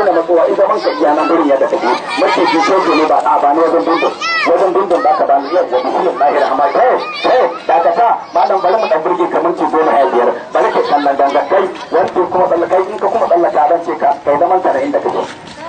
daina matsowa ita man ka iya nan gurin yadda kake maciji shoge ne ba a ba ne wajen dindin wajen dindin ba ka ba ni yawwa bismillahir rahmanir rahim eh dakata malam bari mu dan burge kamar ci 15 bari ke kallon danga kai wanda kuma tsallakai in ka kuma tsallaka dan ce ka kai zaman ka da inda kake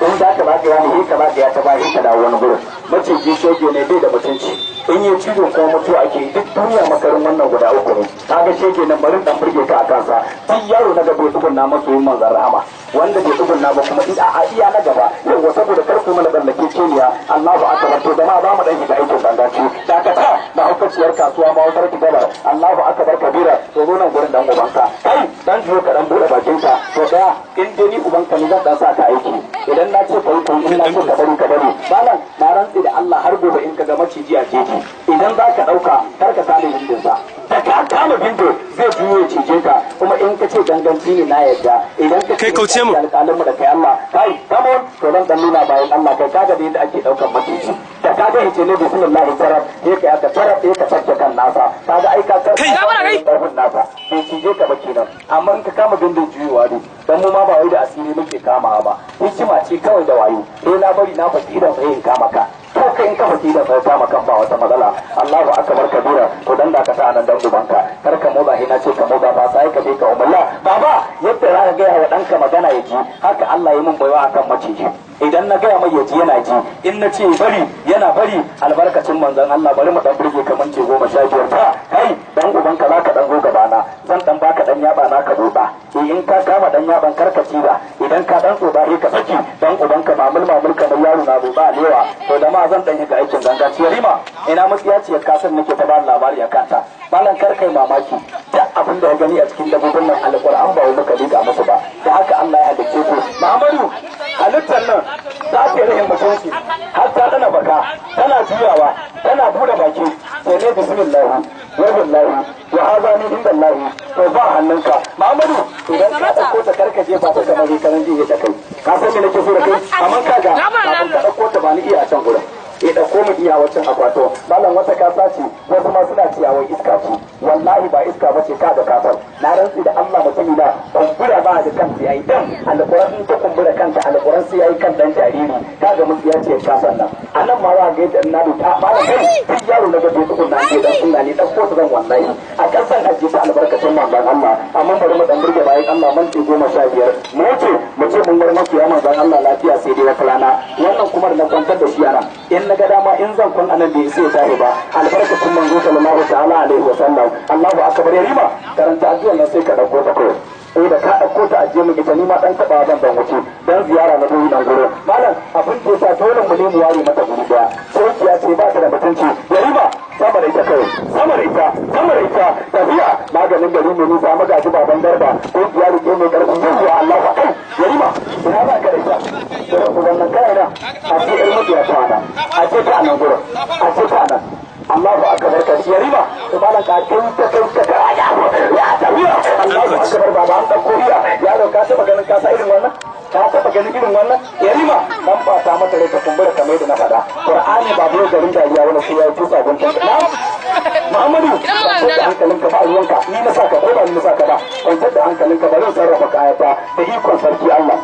in za ka baka yani ka baka ya ta ba ka dawo wani gurin maciji shoge ne bai da mutunci in yi cizo ko mutuwa ake duk duniya makarin wannan guda uku ne kaga shege nan bari dan burge ka a kansa duk yaro na gaba ya tsugunna masoyin manzon rahama wanda bai tsugunna ba kuma a iya na gaba yawa saboda karku mana tsallake keniya Allahu akbar to jama'a ba mu dan shiga aikin bangaci dakata na haukaciyar kasuwa ma wata gabar Allahu akbar kabira to zo nan gurin dan ubanka kai dan jiyo ka dan bude bakin ka to daya in dai ni ubanka ne zan dan sa ka aiki idan na ce kai kai in na ce ka bari ka bari malam na rantsi da Allah har gobe in ka ga maciji a jeji idan za ka dauka kar ka sale bindinsa da ka kama bindo zai juyo cije ka kuma in ka ce ganganci ne na yadda idan ka kai kauce mu alƙalin mu da kai Allah kai come on to dan dan nuna bayan Allah kai kaga da yadda ake daukan maciji da kaga yace ne bismillah tarab sai kai aka tarab sai ka sarke kan nasa kaga ai ka kai kai karfin nasa bai cije ka ba kenan amma in ka kama bindin juyowa ne dan mu ma ba wai da asiri muke kamawa ba hikima ce kawai da wayo sai na bari na faki idan sai in kama ka ko kai in ka faki idan sai kama kan ba wata matsala Allahu akbar kabira to dan da ka sa nan dan ubanka kar ka motsa hina ce ka motsa ba sai ka je ka umalla baba yadda za ka gaya wa ɗanka magana ya ji haka Allah ya mun baiwa akan maciji idan na gaya mai ya ji yana ji in na ce bari yana bari albarkacin manzon Allah bari mu dan burge ka minti 15 ta kai dan ubanka za ka dan zo gabana zan dan baka dan yaba na ka doba in ka kama dan yaban karka ci ba idan ka dan tsoba sai ka saki dan ubanka mamul mamul kamar yaro na doba alewa to da ma zan dan yi ga aikin gangaci yarima ina matsiya ce ka san nake ta ba labari akan ta malam kar kai mamaki duk abin da ya gani a cikin dabbobin nan alquran ba wai muka liƙa musu ba da haka Allah ya halicce ku Muhammadu halittar nan za ta rahin mutunci har ta dana baka tana juyawa tana bude baki sai ne bismillah wa billahi wa hadha min indallahi to ba hannunka Muhammadu idan ka dauko ta karka jefa ta kamar karan jiya da kai ka san me nake so da kai amma kaga kafin ka dauko ta ba ni iya a can gurin ya dauko mu iya wancan akwato malam wata kasa ce wasu ma suna ciyawar iska ce wallahi ba iska bace ka da kasar na rantsi da Allah mutumi na kumbura ba da kanta yayi dan alquran in ta kumbura kanta alquran sai yayi kan dan jariri kaga mun ya ce kasan nan anan ma za ga yadda na ta malam kai duk yaro na gabe tukun na ke dan sunna ne dan ko zan wallahi a kasan aje ta albarkacin manzon Allah amma bari mu dan burge bayan Allah man ce 15 mu ce mu ce mun bar makiya manzon Allah lafiya sai dai wata rana wannan kuma da na kwantar da shi ana in na ga dama in zan kwan anan bai sai tahi ba albarkacin manzo sallallahu ta'ala alaihi wa sallam Allahu akbar ya rima karanta addu'ar nan sai ka dauko ta kawai eh da ka dauko ta ajiye mu ita ni ma dan taba zan ban wuce dan ziyara na dole dan guro malam abin da yasa dole mu nemi ware mata guri daya sai ya ce ba ta da mutunci ya rima sama da ita kawai sama da ita sama da ita tafiya maganin gari mai nisa magaji baban garba ko ya rike mai karfin yawa Allahu kai ya rima ina ba ka da ita wannan kai na a ce ɗan mabiya ta ana a ce ta anan gurin a ce ta anan Allahu akbar ka ya rima to malam ka kai ta kai ta kai ya tafiya Allahu akbar baba an dauko iya yaro ka taba ganin ka sa irin wannan ka taba ganin irin wannan ya rima dan fata mata rai ka kumbura kamar yadda na faɗa Qur'ani ba bai garin dariya wani sai ya yi tusa guntun Muhammadu kwantar da hankalinka ba ruwanka ni na saka ko ba ni na saka ba kwantar da hankalinka ba zan sarrafa kayata da ikon sarki Allah